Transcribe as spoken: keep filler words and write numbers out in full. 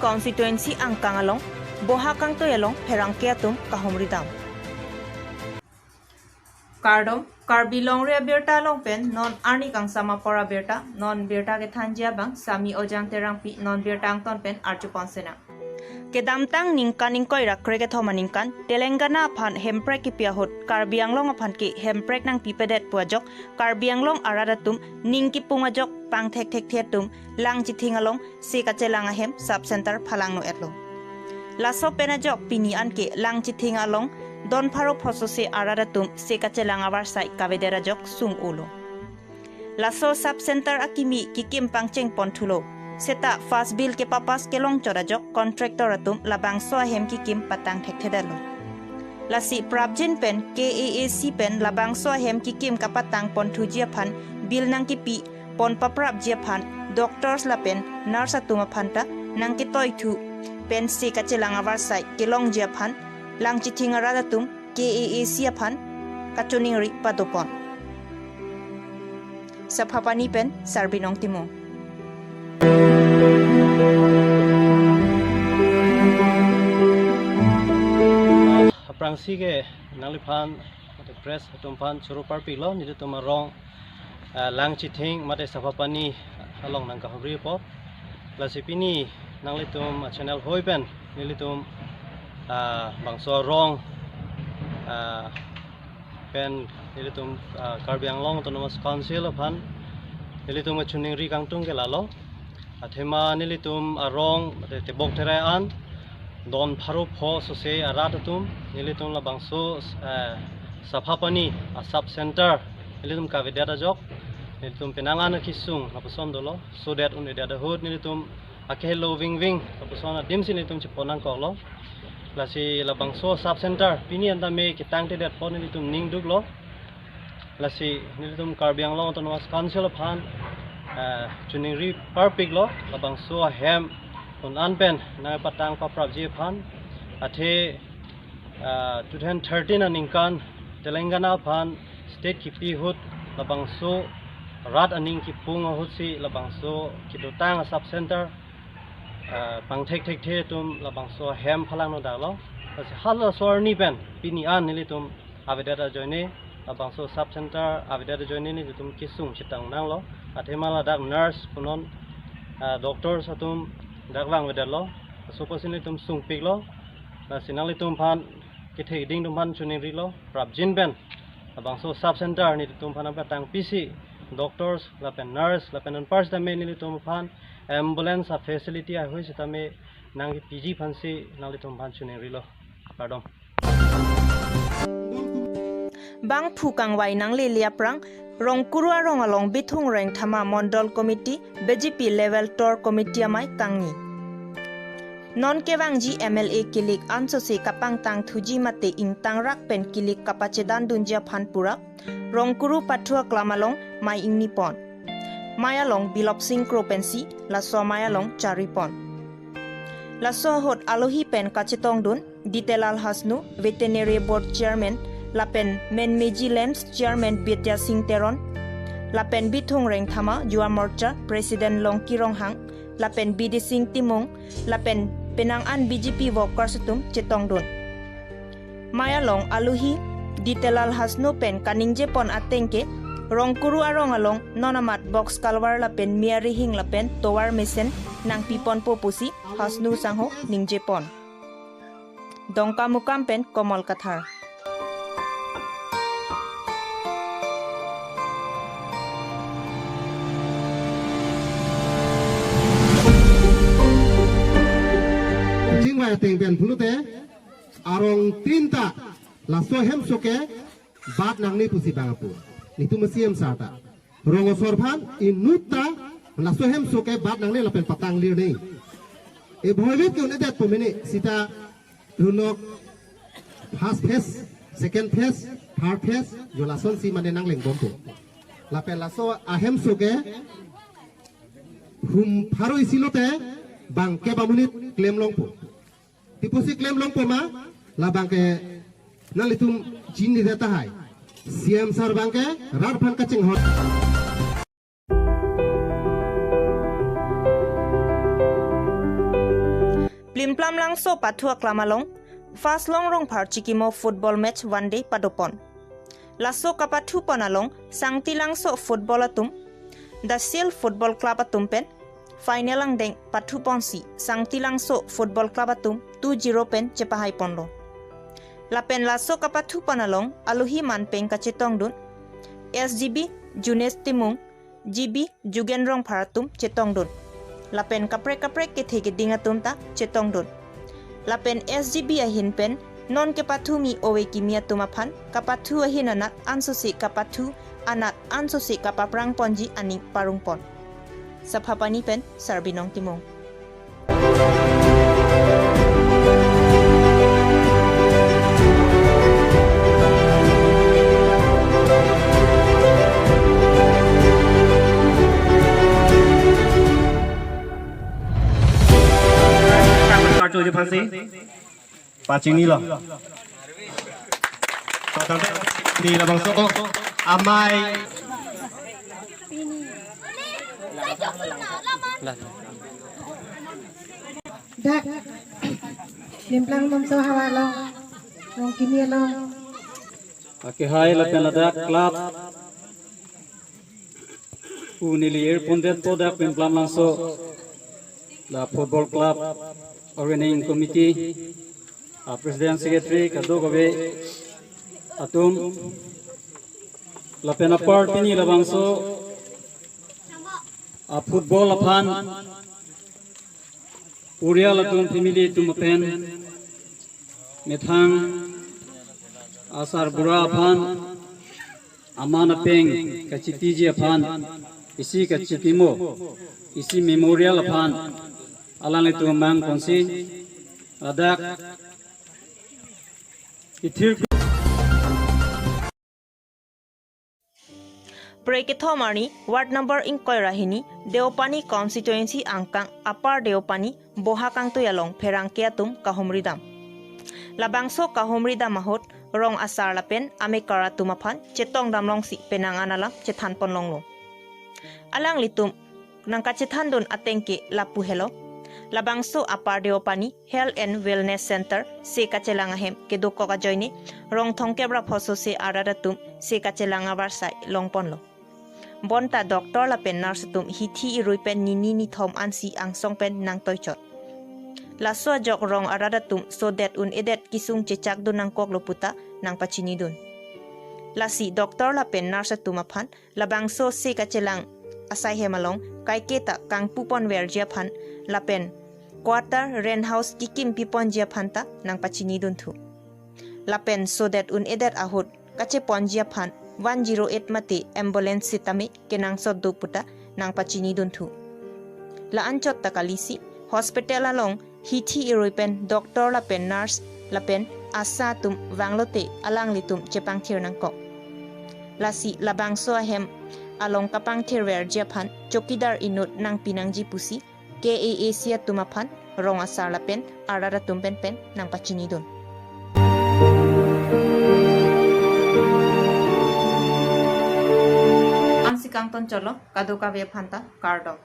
Constituency angkang along, boha kangtoi along pherangke atum kahumri dam. Kardom, Karbi Longri Abirta along pen non arni kangsam apor abirta, non birta kethanji abang Sami Ojang Terangpi, non birta angton pen arjupon sena. Kedamtang ningkan ingkoi ra krekethom aningkan, Telangana aphan hemprek kipi ahut, Karbi Anglong aphan ke hemprek nangpipedet pu ajok, Karbi Anglong arat atum ning kipung ajok pangthekthekthe atum Langchithing along se kachelang ahem sub center phalangno-etlo. Laso pen ajok pini an ke Langchithing along don pharo pho sose arat atum se kachelang avarsai kavedet ajok sung-olo. Laso sub center akimi kikim pangcheng pon thulo. Seta first bill kepapass kelong chot ajok contractor atum labangso ahem kikim patang thekthedetlo. Lasi prapjin pen K A A C pen labangso ahem kikim kapatang pon thuji aphan, bill nangkipi pon paprapji aphan, doctors lapen nurse atum aphan ta nangketoi thu pen se kachelang avarsai kelongji aphan Langchithing arat atum K A A C aphan kachiningri padopon. Saphapani pen Sarbinong Timung. Aphrangsi ke nangliphan mate press atum aphan choro parpiklo, nelitum arong, ah, Langchithing mate Saphapani along nangkahumri apot. Lasi pini nanglitum, ah, channel hoi pen nelitum, ah, bangso arong, ah, pen nelitum, ah, Karbi Anglong Autonomous Council aphan nelitum kachiningri kangtung ke lalo. Athema nelitum arong mate tebok terai an don pharo pho sose arat atum nelitum labangso, eh, Saphapani a sub center nelitum kavedet ajok nelitum penang an akesung lapuson dolo, so that un-edet ahut nelitum akehelo vingving lapuson adimsi nelitum chepon nangkoklo. Lasi labangso sub center pini an tame ketangtedet apot nelitum ning duklo. Lasi nelitum Karbi Anglong Autonomous Council aphan, eh, chiningri parpiklo, labangso ahem un-an pen nangpatang paprapji aphan. Athe, eh, two thousand thirteen aningkan Telangana aphan state kipi ahut labangso rat aning kipung ahutsi labangso kedotang a sub center, eh, pangthekthekthe atum labangso ahem phalangno daklo. Lasi halaso arni pen pini an nelitum avedet ajoine, labangso sub center avedet ajoine nelitum kesung chetong nanglo. Athema ladak nurse punon, ah, doctors atum dak vangvedetlo. Laso apotsi nelitum sungpiklo. Lasi nanglitum aphan kethekding atum aphan chiningrilo. Prapjin pen labangso sub center nelitum aphan nangpatang pisi doctors lapen nurse lapen anpar sitame nelitum aphan ambulance a facility ahoi sitame nangkepiji aphansi nanglitum aphan chiningrilo. Kardom. Bangphu kangvai nanglele aphrang, Rongkuru arong along Bithung Rengthama Mondol Committee, B J P Level Tor Committee amei kangni. Non kevangji M L A kilik ansose kapangtang thuji mate ingtangrak pen kilik kapachedandunji aphan pura, Rongkuru Pathu Aklam along mei ingnipon. Mei along Bilop Sing Kro pensi laso mei along charipon. Laso ahut alohi pen kachetongdun Ditelal Hasnu, Veterinary Board Chairman, lapen Menmeji Lands Chairman Bidya Sing Teron, lapen Bithung Rengthama Yuva Morcha President Longki Ronghang, lapen Bidi Sing Timung, lapen penang an B J P workers atum chetongdun. Mei along alohi Ditelal Hasnu pen kaningjepon ateng ke, Rongkuru arong along non amat box culvert lapen me arihing lapen tovar mesen nangpiponpo pusi Hasnu sangho ningjepon. Dongkamukam pen Komol Kathar. Chingvai ateng pen pulote, arong tin ta laso ahemso ke bat nangne pusi bang apu. Netum C M sir ta. Rong asor aphan inut ta laso ahemso ke bat nangne lapen patang lir ne. E bhoivit ke un-edet po mene sita runok first phase, second phase, third phase, jo lasonsi mane nanglengbompo. Lapen laso ahemso ke hum pharo isi lote bang kep amonit klemlongpo. Pi pusi klemlongpo ma, labang ke nanglitum chinidet tahai. C M sir bang ke rat aphan kachinghon. Limplam Langso pathu aklam along First Long Rongphar chikimo football match one day padopon. Laso kapathupon along Sangti Langso football atum The Shield Football Club atum pen final angdeng pathuponsi Sangti Langso Football Club atum two zero pen chepahaiponlo. Lapen laso kapathupon along alohi manpeng kachetongdun S G B Junes Timung, G B Jugen Rongphar atum chetongdun. Lapen kaprek kaprek kethe keding atum ta chetongdun. Lapen S G B ahin pen non kepathumi ove kimi atum aphan kapathu ahin anat ansose kapathu, anat ansose kapaprangponji aning parongpon. Saphapani pen Sarbinong Timung. Pachinilo. Patangte di labangso amei. Dak Limplam Langso havar along, Rongkimi along. Akehai lapen ladak club pu neli irpondetpo, dak Limplam Langso la football club organizing committee, a president, secretary, kadokave atum, lapen apar pini labangso a football aphan purial atum, family atum pen methang asarbura aphan aman apeng kachitiji aphan isi kachipimo, isi memorial aphan alanglitum mangponsi ladak ithir. Pre kethom arni ward number ingkoi ra hini, Deopani constituency angkang Upper Deopani boha kangtui along pherangke atum kahumridam. Labangso kahumridam ahut rong asar lapen amekar atum aphan chetongdam longsi penang an alam chethanpon longlo. Alanglitum nangkachethandun ateng ke lapu helo. Labangso Upper Deopani Health and Wellness Center se kachelang ahem kedokok ajoine rong thomkep ra phongo se arat atum se kachelang avarsai longponlo. Bonta doctor lapen nurse atum hithi irui pen nini nithom ansi angsong pen nangtoichot. Laso ajok rong arat atum sodet un-edet kesung chechakdun nangkoklo puta nangpachinidun. Lasi doctor lapen nurse atum aphan labangso se kachelang asai hem along kaiketa kangpuponverji aphan lapen quarter rent house kekimpiponji aphan ta nangpachinidunthu. Lapen sodet un-edet ahut kacheponji aphan one zero eight mate ambulance sitame kenangsot do puta nangpachinidunthu. La-anchot ta kalisi hospital along hithi irui pen doctor lapen nurse lapen ASHA atum vanglote alanglitum chepangthir nangkok. Lasi labangso ahem along kapangthirverji aphan chowkidar inut nangpi nangji pusi K A A C atum aphan rong asar lapen arat atum pen pen nangpachinidun. Ansi kangtonchotlo, kadokave aphanta kardom.